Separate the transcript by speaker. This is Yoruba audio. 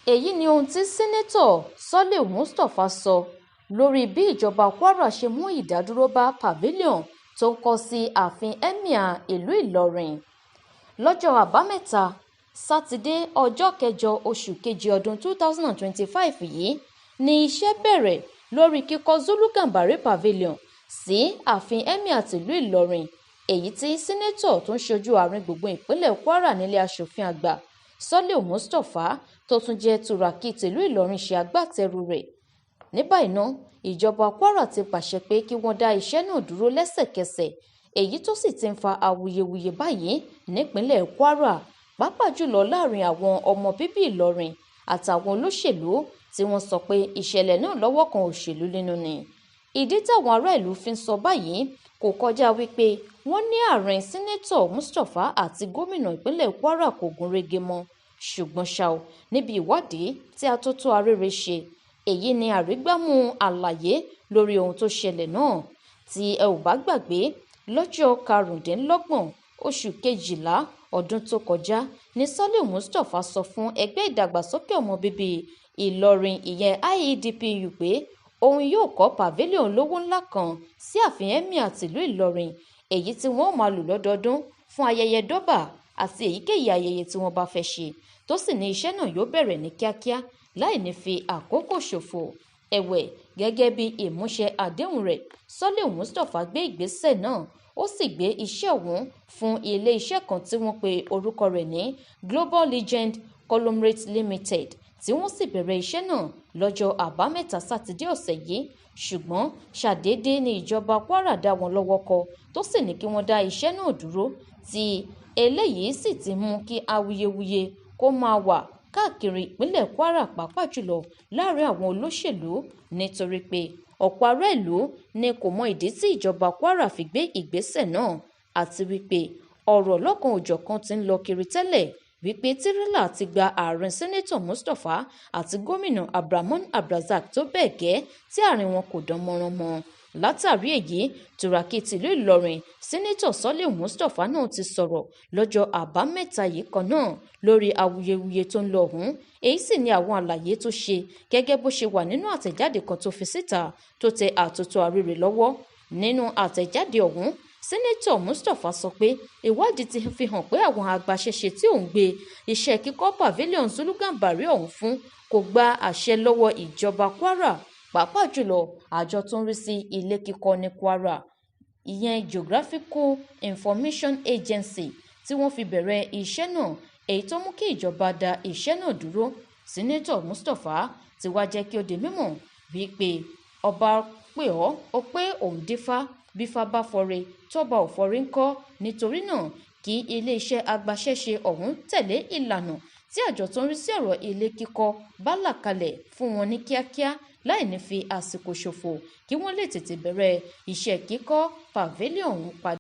Speaker 1: Èyí ni ohun tí Seneto Soliu Mustapha sọ lórí bí ìjọba Kwara ṣe mú ìdádúró bá pavilion tó ń kọ́ sí ààfin Emir ìlú Ìlọrin. Lọ́jọ́ Àbámẹ́ta Sátidé, ọjọ́ kẹjọ oṣù kejì ọdún 2025 yìí ni iṣẹ́ bẹ̀rẹ̀ lórí kíkọ́ Zulu Gambari Pavilion sí ààfin Emir tìlú Ìlọrin, èyí tí Sẹ́nẹ́tọ̀ tó ń ṣojú àárín gbùngbùn ìpínlẹ̀ Kwara nílé Aṣòfin Àgbà Soliu Mustapha, tó tún jẹ́ Turaki tìlú Ìlọrin, ṣe agbátẹrù rẹ̀. Ní báyìí ná, ìjọba Kwara ti pàṣẹ pé kí wọ́n dá iṣẹ́ náà dúró lẹ́sẹ̀kẹsẹ̀, èyí tó sì ti ń fa awuyewuye báyìí nípínlẹ̀ Kwara, pàápàá jùlọ láàrin àwọn ọmọ bíbí Ìlọrin àtàwọn olóṣèlú tí wọ́n sọ pé ìṣẹ̀lẹ̀ náà lọ́wọ́ kan òṣèlú nínú ni. Ìdí táwọn ará ìlú fi ń sọ báyìí kò kọjá wípé wọ́n ní àárín Sẹ́nẹ́tọ̀ Mustapha àti gómìnà ìpínlẹ̀ Kwara kò gún régé mọ́. Ṣùgbọ́n ṣá o, níbi ìwádìí tí Atótó Arére ṣe, èyí ni àrígbámú àlàyé lórí ohun tó ṣẹlẹ̀ náà. Tí ẹ ò bá gbàgbé, lọ́jọ́ 25 oṣù kejìlá ọdún tó kọjá ní Soliu Mustapha sọ fún ẹgbẹ́ ìdàgbàsókè ọmọ bíbí Ìlọrin, ìyẹn IEDPU, pé òun yóò kọ́ pavilion olówó ńlá kan sí ààfin Emir tìlú Ìlọrin, èyí tí wọ́n ó máa lò lọ́dọọdún fún ayẹyẹ dọ́bà àti èyíkéyìí ayẹyẹ tí wọ́n bá fẹ́ ṣe, tó sì ní iṣẹ́ náà yóò bẹ̀rẹ̀ ní kíákíá láì ní fi àkókò ṣòfò. Ẹ̀wẹ̀, gẹ́gẹ́ bí ìmúṣẹ àdéhùn rẹ̀, Soliu Mustapha gbé ìgbésẹ̀ náà, ó sì gbé iṣẹ́ ọ̀hún fún ilé-iṣẹ́ kan tí wọ́n pe orúkọ rẹ̀ ní Global Legend Conglomerate Limited, tí wọ́n sì bẹ̀rẹ̀ iṣẹ́ náà lọ́jọ́ Àbámẹ́ta Sátidé ọ̀sẹ̀ yìí. Ṣùgbọ́n ṣàdédé ní ìjọba Kwara dá wọn lọ́wọ́ kọ, tó sì ní kí wọ́n dá iṣẹ́ náà dúró, tí eléyìí sì ti mú kí awuyewuye kó máa wà káàkiri ìpínlẹ̀ Kwara, pàápàá jùlọ láàrin àwọn olóṣèlú, nítorí pé ọ̀pọ̀ ará ìlú ni kò mọ ìdí tí ìjọba Kwara fi gbé ìgbésẹ̀ náà, àti wípé ọ̀rọ̀ lọ́kan-ò-jọ̀kan ti ń lọ kiri tẹ́lẹ̀ wípé tírélà ti gba àárín Sẹ́nẹ́tọ̀ Mustapha àti gómìnà Abdulrahman Abdulrazak tó bẹ́ẹ̀ gẹ́ tí àárín wọn kò dán mọ́rán mọ́. Látàrí èyí, Turaki tìlú Ìlọrin Sẹ́nẹ́tọ̀ Soliu Mustapha náà ti sọ̀rọ̀ lọ́jọ́ Àbámẹ́ta yìí kan náà lórí awuyewuye tó ń lọ ọ̀hún. Èyí sì ni àwọn àlàyé tó ṣe gẹ́gẹ́ bó ṣe wà nínú àtẹ̀jáde kan tó fi síta tó tẹ Àtótó Arére lọ́wọ́. Nínú àtẹ̀jáde ọ̀hún, Sẹ́nẹ́tọ̀ Mustapha sọ pé ìwádìí ti fi hàn pé àwọn agbaṣẹ́ṣe tí òun gbé iṣẹ́ kíkọ́ pavilion Zulu Gambari ọ̀hún fún kò gba àṣẹ lọ́wọ́ ìjọba Kwara, pàápàá jùlọ àjọ tó ń rí sí ilé kíkọ́ ní Kwara, ìyẹn Geographical Information Agency, tí wọ́n fi bẹ̀rẹ̀ iṣẹ́ náà, èyí tó mú kí ìjọba dá iṣẹ́ náà dúró. Sẹ́nẹ́tọ̀ Mustapha ti wá jẹ́ kí ó di mímọ̀ wípé ọba pè ọ́, ó pé òun dífá, bífá bá fọre tọ́ba ò fọre ńkọ́? Nítorí náà, kí iléeṣẹ́ agbaṣẹ́ṣe ọ̀hún tẹ̀lé ìlànà tí àjọ tó ń rí sí ọ̀rọ̀ ilé kíkọ́ bá là kalẹ̀ fún wọn ní kíákíá láì ní fi àsìkò ṣòfò, kí wọ́n lè tètè bẹ̀rẹ̀ iṣẹ́ kíkọ́ pavilion ọ̀hún padà.